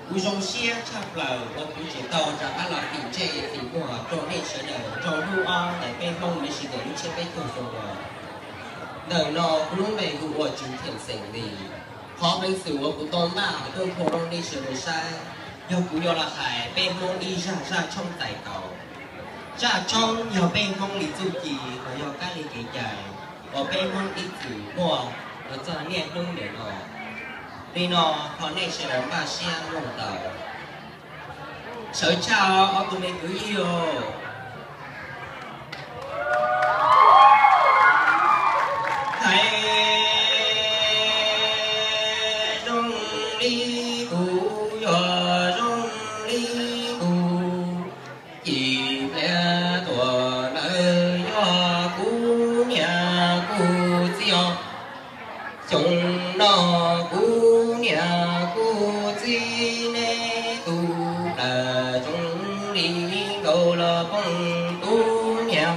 Kuv zoo siab tshaj plaws uas kuv tseem tau rov qab los fim ntsej fim muag rau nej sawv daws rau hnub ob ntawm peb Hmoob Michigan lub tsiab peb caug xyoo no. Ntawm no kuv lub npe hu ua Tswv Theem Xeem Lis. Qhov peev xwm uas kuv tau npaj hais tuaj nthua rau nej sawv daws saib, yog kuv yuav los hais peb Hmoob ib zaj zaj tshoob txais taus. Zaj tshoob yog peb Hmoob li txuj ci los yog kab li kev cai uas peb Hmoob ib txwm muaj los txog niaj hnub nim no. Li no, thov nej sawv daws npaj siab mloog tau. Sawv tshaj ob tug me kwv ib os. Hais zoo li kuv, yog zoo li kuv, ci pliag tuaj lawm yog kuv niam kuv txiv os. Xyoo no kuv niam kuv txiv neb tus plam zoo li nkaus los poob kuv niam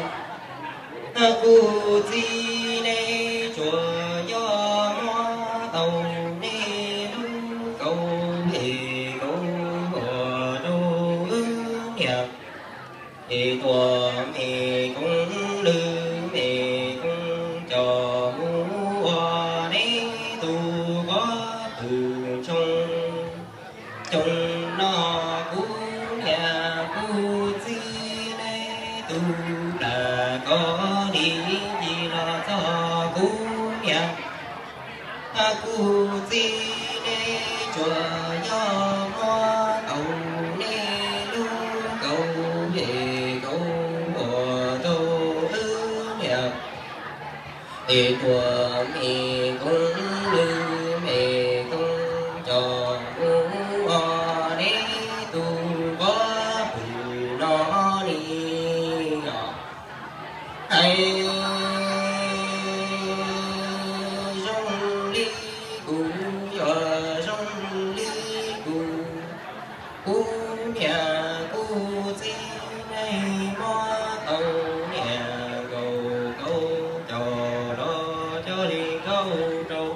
kuv txiv neb tsuas yog muab tau neb lub kaus phem kaus huam rau wb niam. Es tuaj me koob lwm me koob coj mus ua neb tus pob tw ntsoog. Xyoo no kuv niam kuv txiv neb tus plam koj li ci los txog kuv niam kuv txiv neb tsuas yog muab tau neb lub kaus phem kaus huam rau wb niam. Es tuaj me koob lwm me koob coj mus ua neb tus pob tw no li os. Hais zoo li kuv, yog zoo li kuv, kuv niam kuv txiv neb muab tau niam nkaus kaus coj los coj li nkaus rau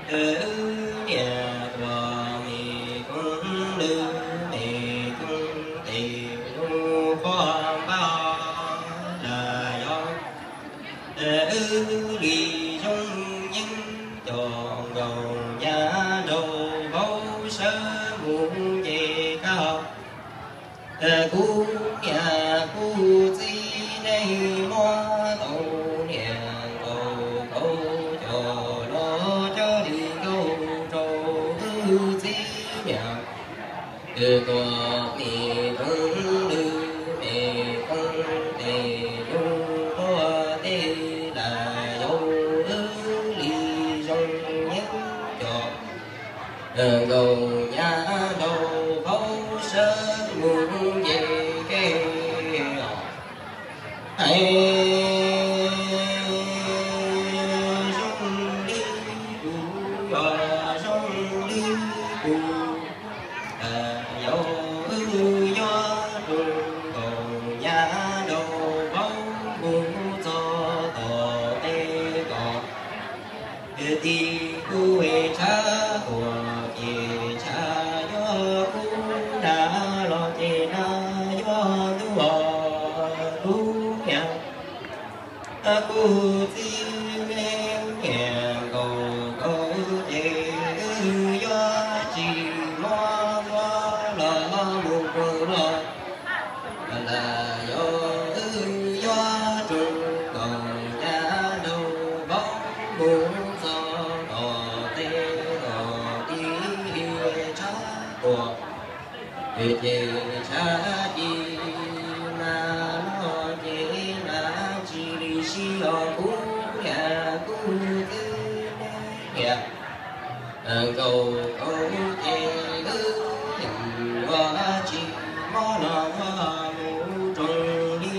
wb niam. Tuaj me koob lwm me koob tes lub qhov npab las yog wb li zoo yeeb coj nkaus nyab nraug vauv sawv mus nce kab. Kuv niam kuv txiv neb muab tau niam nkaus kaus coj los coj li nkaus rau wb txiv niam. Tuaj me koob lwm me koob tes lub qhov tej las yog wb li zoo yeeb coj nkaus nyab nraug vauv sawv mus nce kab. Hais zoo li kuv, yog zoo li kuv, yog wb nyob rau nkaus nyab nraug vauv mus txog tom tej kom tim kuv tshav tuaj ces tshav yuav kuv na los ces na yuav ntuj os kuv niam. Kuv txiv neb niam nkaus kaus ces wb yuav tsis mob tuaj los mus pw los. Las yog wb yuav rau nkaus nyab nraug vauv mus txog tom tej los tim tshav tuaj ces tshav ci mas los ces mas tsis li sib os kuv niam kuv txiv neb niam nkaus kaus ces wb yuav tsis mob los mus roos li.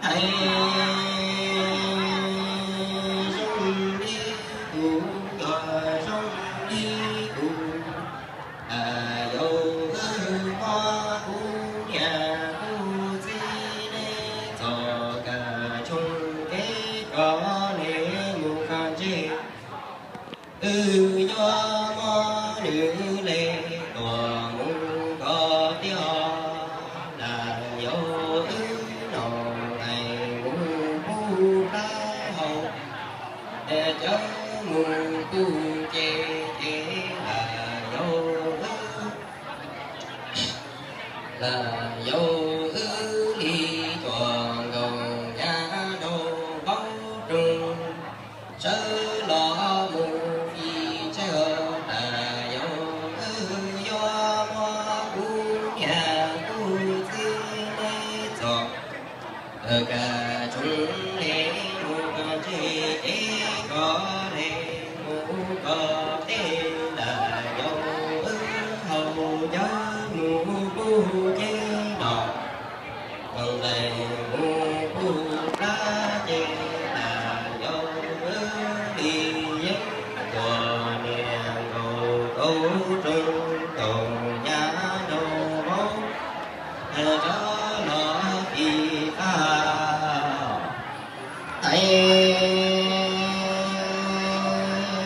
Hais zoo li kuv, yog zoo li kuv, yog wb mob kuv niam kuv txiv neb txoj kev tshoov kev koj neb mus koj ntsej. Wb yuav mob kuj ces ces lam yau wb, lam yau wb li cuag nkaus nyab rau vaub roog. Sawv los mus ib tsaig os, lam yau wb yuav muab kuv niam kuv txiv neb txhom. Kav tsij le mus koj ntsej ces koj le mus koj tej, lam yau wb haus cawv mus kuv ces no. Ntawm mus kuv plab ces lam yau wb li yeeb, tuam niam nkaus kauv roog, nkaus nyab rau vaub, rov los tiv qab. Ais,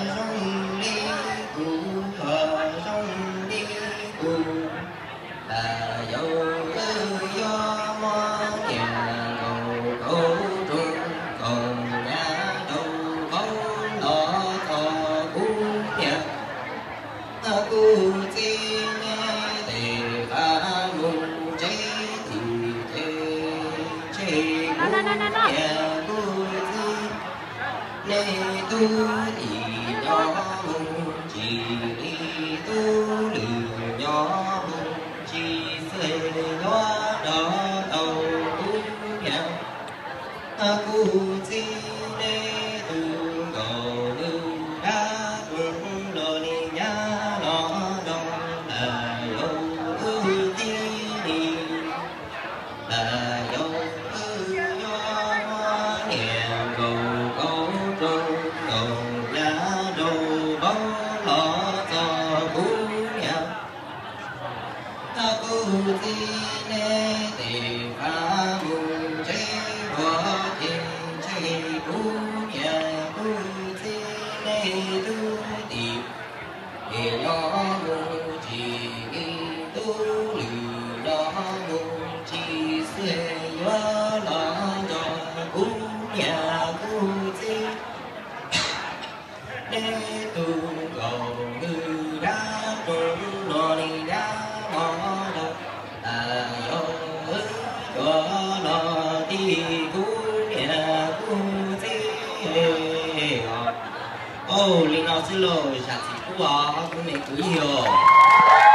zoo li kuv, zoo li kuv, lam yau wb yuav muab niam nkaus kauv roog, nkaus nyab rau vaub los txog kuv niam kuv txiv neb tes qab mus tsev tim ces, tseg kuv niam kuv txiv neb tub tim nyob mus, tsis li tub lwm nyob mus, tsis xwb yuav rov tau kuv niam kuv txiv neb tub nkaus lwm dab roog los li nyab los rau, lam yau wb txiv li, lam yau wb yuav muab niam nkaus kauv roog, nkaus nyab rau vaub los txog kuv niam kuv txiv neb tes qab mus tsev dua ces, tseg kuv niam kuv txiv neb tub tim, es nyob mus tsis li tub lwm nyob mus, tsis xwb yuav los nrog kuv niam kuv txiv neb tub nkaus lwm dab roog los li dab mos rau, lam yau wb yuav los tim kuv niam kuv txiv os. Ua li no xwb lauj, zam txim pub os kuv niam kuv txiv os.